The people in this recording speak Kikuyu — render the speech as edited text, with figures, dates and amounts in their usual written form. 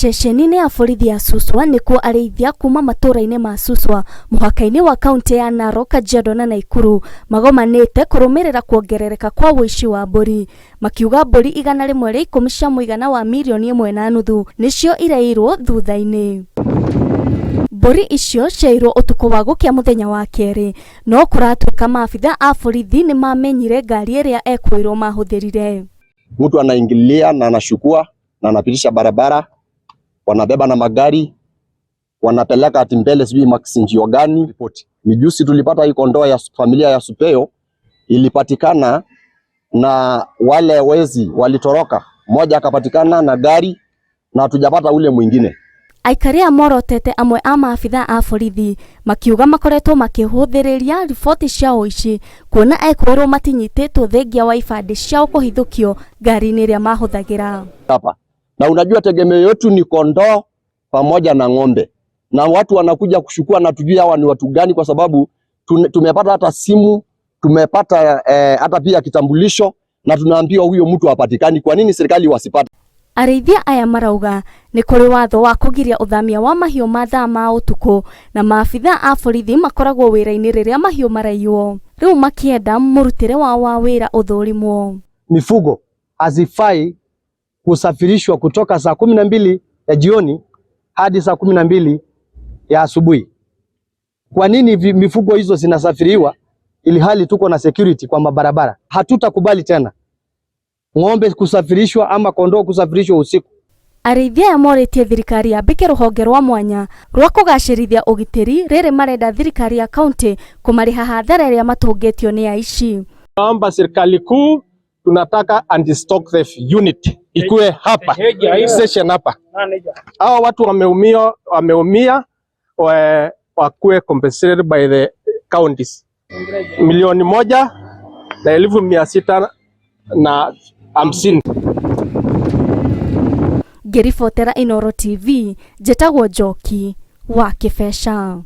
Ceceni-inĩ ya borithi ya Suswa nĩkuo arĩithia kuma matũra-inĩ ma Suswa mũhaka-inĩ wa kauntĩ ya Narok, Kajiado na Naikuru magomanĩte kũrũmĩrĩra kuongerereka kwa ũici wa mbũri. Makiuga mbũri 110 cia mũigana wa mirioni ĩmwe na nuthu nĩcio iraiyirwo thutha-inĩ. Mbũri icio ciaiyirwo ũtukũ wa gũkĩa mũthenya wa kerĩ no kũratuĩka maabitha a borithi nĩmamenyire ngari ĩrĩa ekũirwo mahũthĩrire. Mtu anaingilia na anashukua na anapitisha barabara, wanabeba na magari wanapeleka ati mbele, sijui machinjio gani. Ripoti ni juzi tulipata hii kondoo ya familia ya Supeo ilipatikana na wale wezi walitoroka, mmoja akapatikana na gari na hatujapata ule mwingine. Aikari a morotete amwe a maabitha a borithi makiuga makoretwo makĩhũthĩrĩria riboti cia ũici kuona ekũĩrwo matinyitĩtwo thengia wa ibandĩ ciao kũhithũkio ngari-inĩ ĩrĩa mahũthagĩra. Hapa na unajua tegemeo yetu ni kondoo pamoja na ng'ombe, na watu wanakuja kushukua na tujui hawa ni watu gani, kwa sababu tumepata hata simu tumepata hata pia kitambulisho na tunaambiwa huyo mtu hapatikani. Kwa nini serikali wasipate? Arĩithia aya marauga nĩ kũrĩ watho wa kũgiria ũthamia wa mahiũ mathaa ma ũtukũ na maabitha a borithi makoragwo wĩra-inĩ rĩrĩa mahiũ maraiywo rĩu makĩenda mũrutĩre wao wa wĩra ũthũrimwo. Mifugo hazifai kusafirishwa kutoka saa 12 ya jioni hadi saa 12 ya asubuhi. Kwa nini mifugo hizo zinasafiriwa ili hali tuko na security kwa mabarabara? Hatutakubali tena ng'ombe kusafirishwa ama kondoo kusafirishwa usiku. Arĩithia aya morĩtie thirikari yambĩke rũhonge rwa mwanya rwa kũgacĩrithia ũgitĩri rĩrĩ marenda thirikari ya kaunti kũmarĩha hathara ĩrĩa matũngĩtio nĩ aici. Naomba serikali kuu, tunataka anti-stock theft unit ikuwe hapa station hapa. Hao watu wameumia wakuwe compensated by the counties 1,650,000. Ngĩribotera Inooro TV, njĩtagwo Njoki wa Kĩbeca.